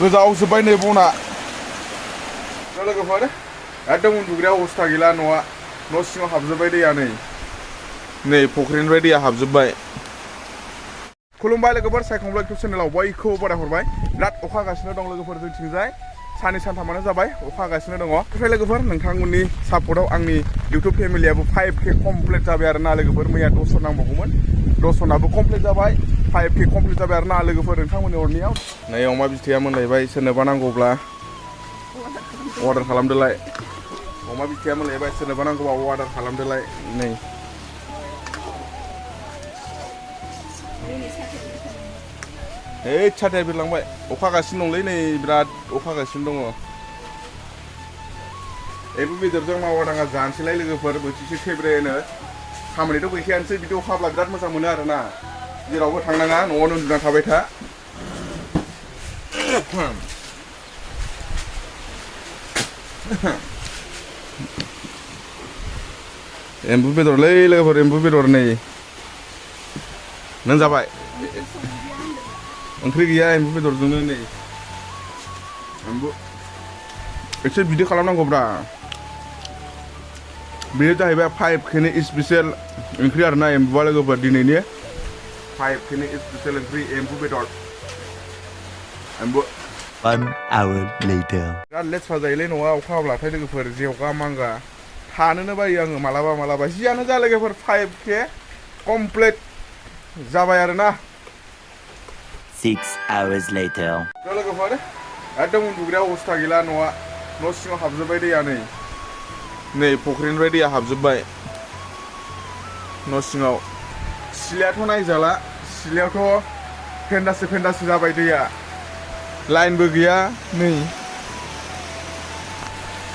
गोजावजोब्बाय नै बना लोगोफोर एकदम उन्दुग्राया अबस्था गैला न'आ न' सिङाव हाबजोब्बाय दैया नै फुख्रिनिफ्राय दैया हाबजोब्बाय खुलुमबाय लोगोफोर सायखंब्ला इउटुब चेनेलाव बयखौबो बरायहरबाय बिराद अखा हागासिनो दं लोगोफोर जोंथिंजाय साननै सानथामानो जाबाय अखा हागासिनो दङ ओमफ्राय लोगोफोर नोंथांमोननि सापर्टआव आंनि इउटुब फेमिलियाबो 5K कमप्लिट जाबाय आरोना लोगोफोर मैया 10 नांबावगौमोन 10नाबो कमप्लिट जाबाय 5K कमप्लिट जाबाय आरोना लोगोफोर नोंथांमोननि हरनायाव नै अमा बिथैया मोनलायबाय सोरनोबा नांगौब्ला अर्डार खालामदोलाय अमा बिथैया मोनलायबाय सोरनोबा नांगौबा अर्डार खालामदोलाय नै छाताया बिरलांबाय अखा हागासिनो दंलै नै बिराद अखा हागासिनो दङ एम्बु बेदरजों मावा दाङा जानोसैलाय लोगोफोर बोथिसे थेब्रेनो खामानिथ' गैखायानोसै बिदि अखा हाब्ला बिराद मोजां मोनो आरोना जेरावबो थांनाङा न'आवनो उन्दुना थाबाय था एम्बु बेदरलै लोगोफोर एम्बु बेदर नै नों जाबाय ओंख्रि गैया एम्बु बेदरजोंनो नै एम्बु एसे बिदि खालामनांगौब्रा बेयो जाहैबाय 5Kनि स्पेसियेल ओंख्रि आरोना एम्बुआ लोगोफोर दिनैनि 5Kनि स्पेसियेल ओंख्रि एम्बु बेदर एम्बु 1 hour later बिराद लेथ्रा जायोलै न'आ अखा हाब्लाथाय लोगोफोर जेवगा मांगा थानोनो बायो आङो मालाबा जियानो जा लोगोफोर 5K कमप्लिट जाबाय आरोना 6 hours later लोगोफोर एकदम उन्दुग्राया अबस्था गैला न'आ न' सिङाव हाबजोब्बाय दैया नै फुख्रिनिफ्राय दैया हाबजोब्बाय न' सिङाव सिलायाथ' नायजाला सिलायावथ' फेन्दासो जाबाय दैया लाइनबो गैया नै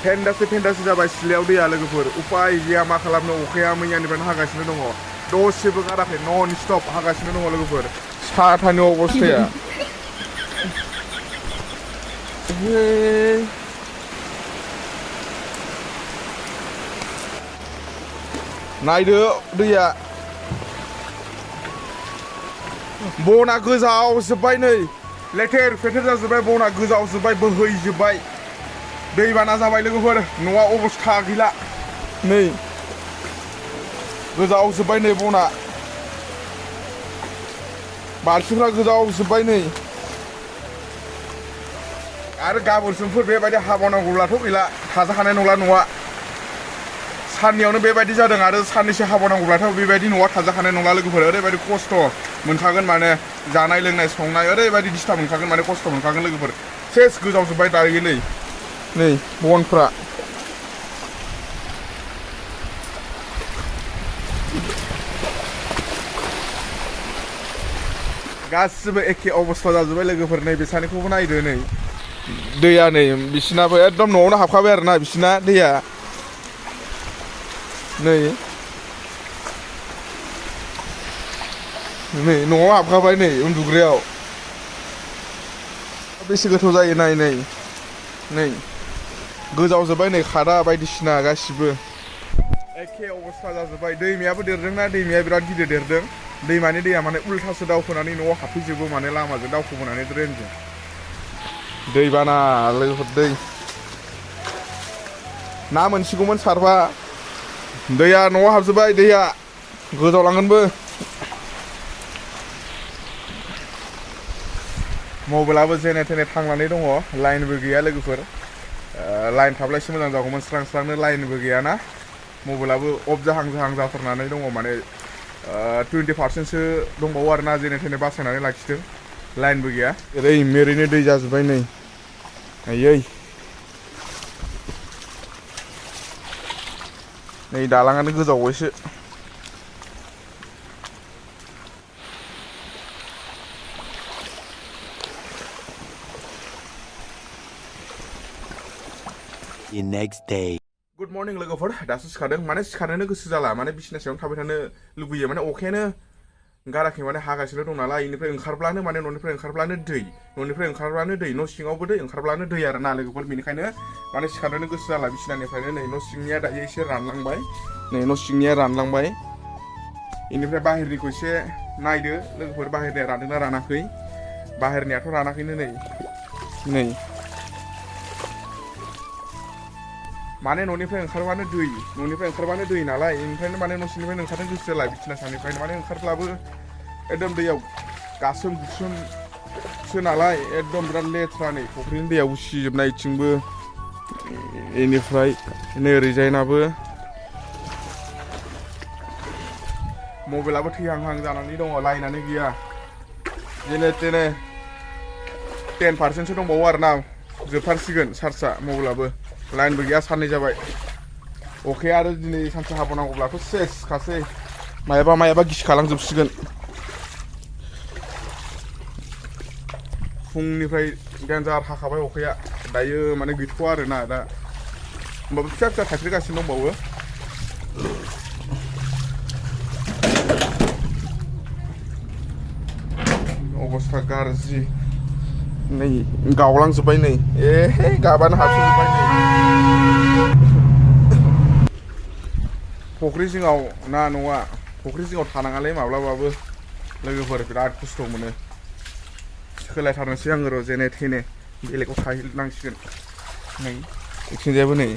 फेन्दासो जाबाय सिलायाव दैया लोगोफोर उपाय गैया मा खालामनो अखाया मैयानिफ्रायनो हागासिनो दङ दसेबो गाराखै नन स्टप हागासिनो दङ लोगोफोर साथानि अबस्थाया नायदो दैया बना गोजावजोब्बाय नै लेथेर फेथेर जाजोब्बाय बना गोजावजोब्बाय बोहैजोब्बाय दैबाना जाबाय लोगोफोर न'आ अबस्था गैला नै गोजावजोब्बाय नै बना बाल्थिंफ्रा गोजावजोब्बाय नै आरो गाबोन समफोर बेबायदि हाबावनांगौब्लाथ' गैला थाजाखानाय नंला न'आ साननैयावनो बेबायदि जादों आरो साननैसो हाबावनांगौब्लाथ' बेबायदि न'आ थाजाखानाय नंला लोगोफोर ओरैबायदि खस्थ' मोनखागोन माने जानाय लोंनाय संनाय ओरैबायदि डिस्टार्ब मोनखागोन माने खस्थ' मोनखागोन लोगोफोर सेस गोजावजोब्बाय दायो नै बनफ्रा गासिबो एखे अबस्था जाजोब्बाय लोगोफोर नै बिसानिखौबो नायदो नै दैया नै बिसिनाबो एकदम न'आवनो हाबखाबाय आरोना बिसिना दैया नै न'आव हाबखाबाय नै उन्दुग्रायाव बेसे गोथौ जायो नै गोजावजोब्बाय नै खादा बायदिसिना गासिबो एखे अबस्था जाजोब्बाय दैमायाबो देरदोंना दैमाया बिराद गिदिर देरदों दैमानि दैया माने उल्थासो दावखोनानै न'आव हाबफैजोबो माने लामाजों दावखोबोनानै ड्रेनजों दैबाना लोगोफोर दै ना मोनसिगौमोन सारबा दैया न'आव हाबजोब्बाय दैया गोजावलांगोनबो मबाइलाबो जेने थेने थांनानै दङ लाइनबो गैया लोगोफोर लाइन थाब्ला एसे मोजां जागौमोन स्रांनो लाइनबो गैयाना मबाइलाबो अफ जाहां जाथारनानै दङ माने 20%सो दंबावो आरोना जेने थेने बासायनानै लाखिदों लाइनबो गैया ओरै मेरैनो दै जाजोब्बाय नै आयै नै दालाङानो गोजावबायसो the next day good morning लोगोफोर दासो सिखारदों माने सिखारनोनो गोसो जाला माने बिसिना सायावनो थाबाय थानो लुबैयो माने अखायानो गाराखै माने हागासिनो दं नालाय इनिफ्राय ओंखारब्लानो माने न'निफ्राय ओंखारब्लानो दै न' सिङावबो दै ओंखारब्लानो दै आरोना लोगोफोर बेनिखायनो माने सिखारनोनो गोसो जाला बिसिनानिफ्रायनो नै न' सिंनिया दायो एसे रानलांबाय इनिफ्राय बाहेरनिखौ एसे नायदो लोगोफोर बाहेरनिया रानदोंना रानाखै बाहेरनियाथ' रानाखैनो नै नै माने न'निफ्राय ओंखारबानो दै नालाय ओंखायनो माने न' सिंनिफ्राय ओंखारनो गोसो जाला बिथिना सानिफ्रायनो माने ओंखारब्लाबो एकदम दैयाव गासोम गुसुमसो नालाय एकदम बिराद लेथ्रा नै फुख्रिनि दैया उसिजोबनाय इथिंबो बेनिफ्राय नै ओरैजायनाबो मबाइलाबो थैहांहां जानानै दङ लाइनानो गैया जेने तेने 10% दंबावो आरोना जोबथारसिगोन चार्जआ मबाइलाबो लाइनबो गैया साननै जाबाय अखाया आरो दिनै सानसे हाबावनांगौब्लाथ' सेसखासै मायाबा गिसिखालांजोबसिगोन फुंनिफ्राय देन्जार हाखाबाय अखाया दायो माने गैथ'वा आरोना दा होमबाबो फिसा थाइफ्रिगासिनो दंबावो अबस्था गाज्रि नै गावलांजोब्बाय नै गाबानो हाबसोजोब्बाय नै फुख्रि जिङाव ना न'आ फुख्रि जिङाव थानाङालै माब्लाबाबो लोगोफोर बिराद खस्थ' मोनो सोलायथारनोसै आङो र' जेने थेने बेलेगाव थाहैनांसिगोन नै इथिंजायबो नै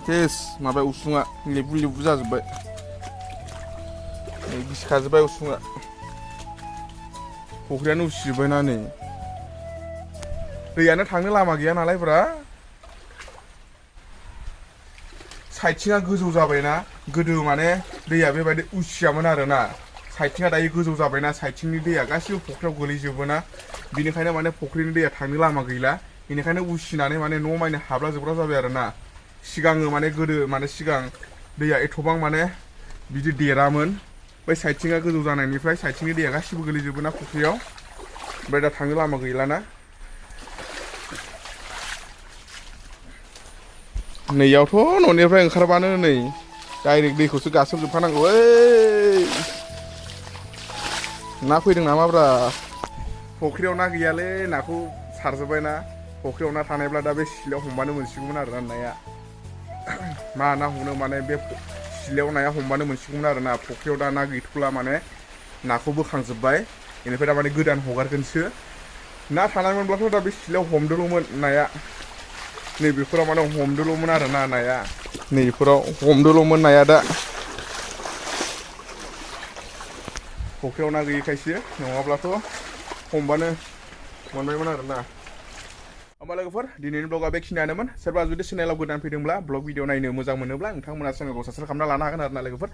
केस माबा उसुङा लेबु जाजोब्बाय गिसिखाजोब्बाय उसुङा फुख्रियानो उसिजोब्बायना नै दैयानो थांनो लामा गैया नालाय ब्रा साइथिङा गोजौ जाबायना गोदो माने दैया बेबायदि उसियामोन आरोना साइथिङा दायो गोजौ जाबायना साइथिंनि दैया गासिबो फुख्रियाव गोलैजोबोना बिनिखायनो माने फुख्रिनि दैया थांनो लामा गैला बेनिखायनो उसिनानै माने न' माने हाबला जोबग्रा जाबाय आरोना सिगाङो माने गोदो माने सिगां दैया एथबां माने बिदि देरामोन बै साइथिङा गोजौ जानायनिफ्राय साइथिंनि दैया गासिबो गोलैजोबोना फुख्रियाव ओमफ्राय दा थांनो लामा गैलाना नैयावथ' न'निफ्राय ओंखारबानो नै डाइरेक्ट दैखौसो गासोमजोबखानांगौ ना फैदों नामाब्रा फुख्रियाव ना गैयालै नाखौ सारजोब्बायना फुख्रियाव ना थानायब्ला दा बे सिलायाव हमबानो मोनसिगौमोन आरोना नाया मा ना हमनो माने बे सिलायाव नाया हमबानो मोनसिगौमोन आरोना फुख्रियाव दा ना गैथ'ला माने नाखौ बोखांजोब्बाय बेनिफ्राय दा माने गोदान हगारगोनसो ना थानायमोनब्लाथ' दा बे सिलायाव हमदोंल'मोन नाया नैबेफोराव माने हमदोंल'मोन आरोना नाया नैबेफोराव हमदोंल'मोन नाया दा फुख्रियाव ना गैयैखायसो नङाब्लाथ' हमबानो मोनबायमोन आरोना होमबा लोगोफोर दिनैनि ब्लगा बेखिनियानोमोन सोरबा जुदि चेनेलाव गोदान फैदोंब्ला ब्लग भिडिअ नायनो मोजां मोनोब्ला नोंथांमोना चेनेलखौ साबस्क्राइब खालामना लानो हागोन आरोना लोगोफोर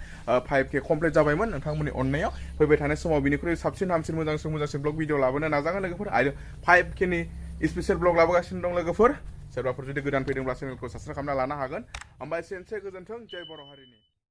5K कमप्लिट जाबायमोन नोंथांमोननि अननायाव फैबाय थानाय समाव बिनिख्रुइ साबसिन हामसिन मोजांसिन ब्लग भिडिअ लाबोनो नाजागोन लोगोफोर आरो 5K नि स्पेसियेल ब्लग लाबोगासिनो दं लोगोफोर सोरबाफोर जुदि गोदान फैदोंब्ला चेनेलखौ साबस्क्राइब खालामना लानो हागोन होमबा एसेनोसै गोजोन्थों जय बर' हारिनि